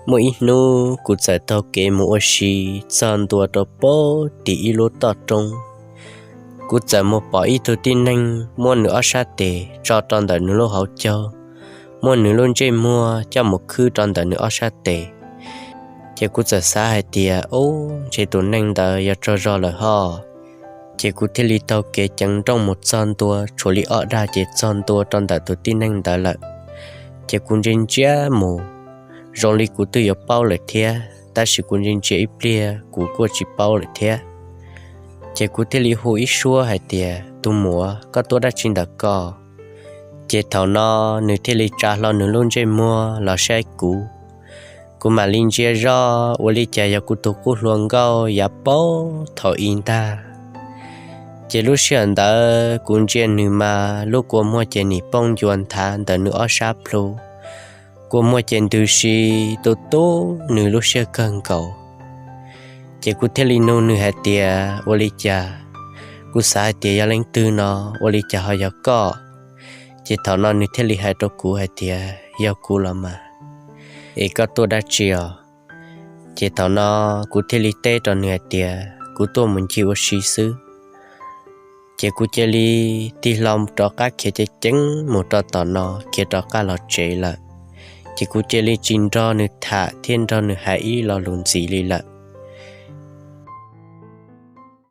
Muaj ib hnub kuv txawm taug kev mus ua si txog ntua rau pem tim ib lub toj roob. Kuv txawm mus pom ib tug tib neeg muab nws ob sab tes tso rau ntawm nws lub hauv caug, muab nws lub ntsej muag coj mus khwb rau ntawm nws ob sab tes. Ces kuv txawm xav hais tias, Ub, ntshe tus neeg ntawd yog tsaug zog lawm hos. Ces kuv thiaj li taug kev ceev nrooj mus txog ntua tshuav li ob dag ces txog ntua rau ntawm tus tib neeg ntawd lawm. Ces kuv ntsia ntsia mus, zoo li kuv twb yuav paub lawm thiab, tab sis kuv ntsia ntsia ib pliag kuv kuj tsis paub lawm thiab. Ces kuv thiaj li hu ib suab hais tias, Tus muam, koj tuaj dab tsi ntawm ko? Ces thaum no nws thiaj li tsa hlo nws lub ntsej muag los saib kuv. Kuv mam li ntsia zoj ua li cas yog kuv tus qub hluas nkauj yav paub thaum i ntag. Ces lub sij hawm ntawd kuv ntsia nws mas lub kua muag ces nim pooj ncua nthav ntawm nws ob sab plhu, kua muag ces ntws si tu tu nws lub siab kawg nkaus. Ces kuv thiaj li nug nws hais tias, Ua li cas? Kuv xav hais tias yog leej twg no, ua li cas ho yog koj? Ces thaum no nws thiaj li hais rau kuv hais tias, Yog kuv los mas, es koj tuaj dab tsi os? Ces thaum no kuv thiaj li teb rau nws hais tias, Kuv tuaj mus ncig ua si xwb. Ces kuv cia li tig hlo rov qab khiav ceev ceev mus rau tom no, khiav rov qab los tsev lawm. Ces kuv cia li tsis nrog nws tham thiab nrog nws hais ib lo lus ntxiv li lawm.